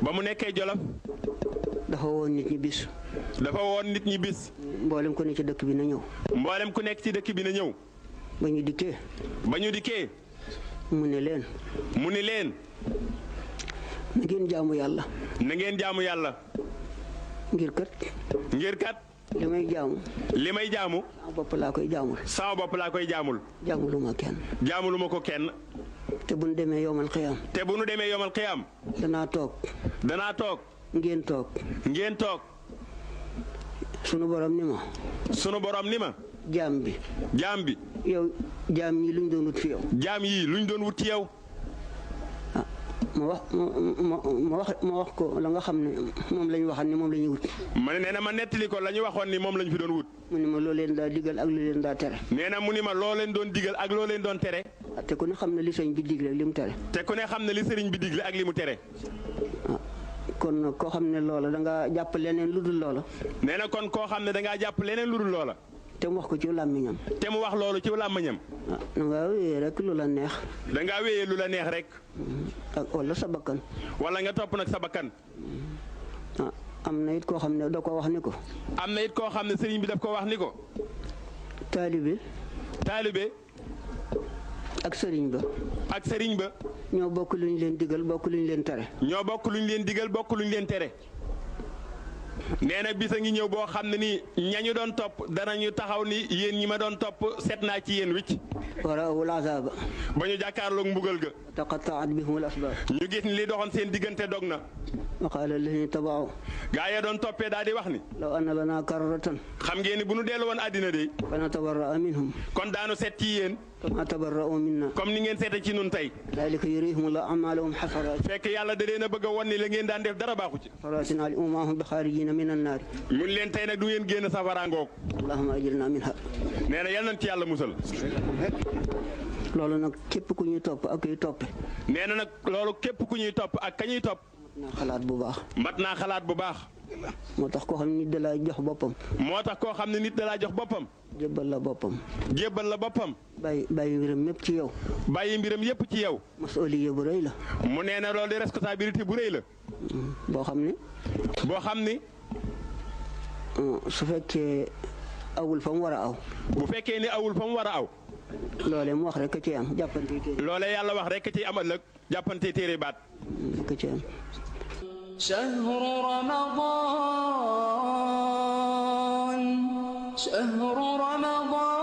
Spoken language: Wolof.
ba mu nekkee Jolof. dafa woon nit ñi bis. dafa woon nit ñi bis. mboolem ku nekk ci dëkk bi na ñëw. mboolem ku nekk ci dëkk bi na ñëw. ba ñu dikkee. ba ñu dikkee. mu ne leen. mu ni leen. na ngeen jaamu yàlla. na ngeen jaamu yàlla. ngir kat. ngir kat. li may jaamu. li may jaamu. sama bopp laa koy jaamul. sama bopp laa koy jaamul. jaamuluma kenn. jaamuluma ko kenn. te bu nu demee yomal xiyaam. te bu nu demee yomal xiyaam. danaa toog. danaa toog. ngeen toog. ngeen toog. sunu borom ni ma. sunu borom ni ma. jaam bi. jaam bi. yow jaam ñi luñ doon wut fi yow. jaam yii luñ doon wut ci yow. ah ma wax ko la nga xam ne moom la ñu waxoon ni moom la ñuy wut. ma ne nee na ma nettali ko la ñu waxoon ni moom lañ fi doon wut. mu ni ma loo leen daa digal ak lu leen daa tere. nee na mu ni ma loo leen doon digal ak loo leen doon tere. te ku ne xam ne li sëñ bi digle ak li mu tere. te ku ne xam ne li sëriñ bi digle ak li mu tere. kon koo xam ne loola da ngaa jàpp leneen lu dul loola. nee na kon koo xam ne da ngaa jàpp leneen lu dul loola. te mu wax ko ci làmmiñam. te mu wax loolu ci làmmiñam. da ngaa wéyee rek lu la neex. da ngaa wéyee lu la neex rek. ak wala sa bakkan. wala nga topp nag sa bakkan. am na it koo xam ne da ko wax ni ko. am na it koo xam ne sëriñ bi daf ko wax ni ko. taalibe. taalibe. ak sëriñ ba. ak sëriñ ba. ñoo bokk lu ñu leen digal bokk lu ñu leen tere. ñoo bokk lu ñu leen digal bokk lu ñu leen tere. nee na bis a ngi ñëw boo xam ne nii ñañu doon topp danañu taxaw ni yéen ñi ma doon topp seet naa ci yéen wicc. waraawul azaaba. ba ñu jàkkaarloog mbugal ga. taqattaat bihumul asbaab. ñu gis ni li doxoon seen diggante dog na. wa qaala allaziina taba'u. gaa ya doon toppee daal di wax ni. law anna lanaa karratan. xam ngeen ni bu nu dellu woon àddina de. fa natabarra'a minhum. kon daanu seet ci yéen. kamaa tabarra'u minnaa. comme ni ngeen seete ci nun tey. zaalika yuriihimullaahu a'maalahum hasaraat. fekk yàlla da leen a bëgg a wan ni la ngeen daan def dara baaxu ci. hasaraatin alayhim wa maa hum bi xaarijiina mina naar. mun leen tey nag du ngeen génn safara ngoog. allahumma ajirnaa minhaa. nee na yal nañ ci yàlla musal. loolu nag képp ku ñuy topp ak kuy toppe. nee na nag loolu képp ku ñuy topp ak ka ñuy topp. mat naa xalaat bu baax. mat naa xalaat bu baax. moo tax koo xam ne nit da laa jox boppam. moo tax koo xam ne nit da laa jox boppam. jébbal la boppam. jébbal la boppam. bàyyi mbiram mépp ci yow. bàyyi mbiram yépp ci yow. masuuliya bu rëy la. mu nee na loolu di responsabilité bu rëy la. boo xam ne. boo xam ni. su fekkee awul fa mu war a aw. bu fekkee ni awul fa mu war a aw. loolee mu wax rek a ci am jàppante téere. loolee yàlla wax rek a ci am ëllëg jàppante téere baat. rek a ci am. شهر رمضان